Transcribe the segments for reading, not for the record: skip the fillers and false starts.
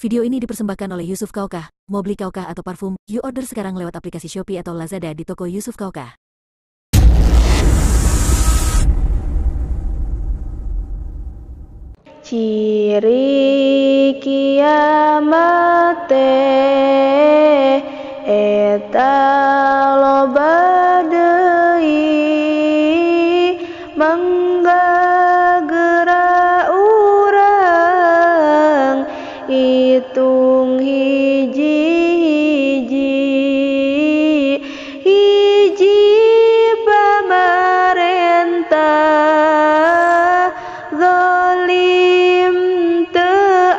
Video ini dipersembahkan oleh Yusuf Kaukah. Mau beli kaukah atau parfum? You order sekarang lewat aplikasi Shopee atau Lazada di toko Yusuf Kaukah. Ciri kiamat teh eta loba deui, mangga geura urang hitung hiji-hiji, hiji pamarentah zalim teu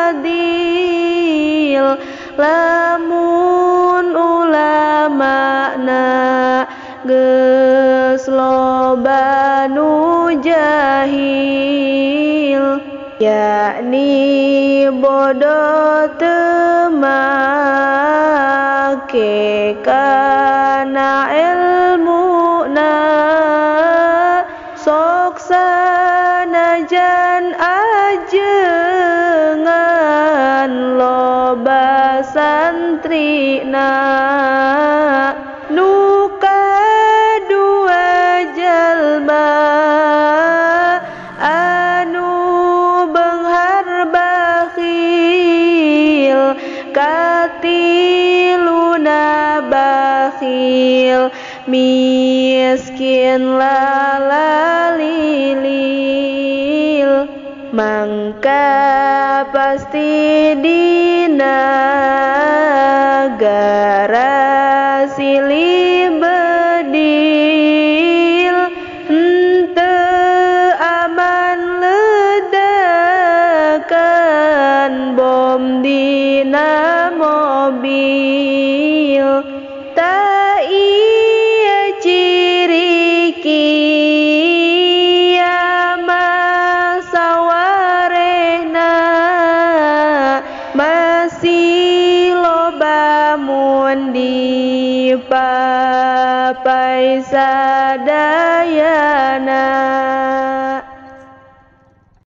adil, lamun ulamana geus loba nu jahil, yakni bodoh teu make kana elmuna, sok sanajan ajengan loba santrina, nu kadua jalma anu beunghar bakhil, katiluna bakhil miskin lalalilil, mangka pasti dina gara silih bedil, henteu aman ledakan bom dina mobil. Ta ieu ciri kiamat sawarehna, masih loba mun dipapai sadayana.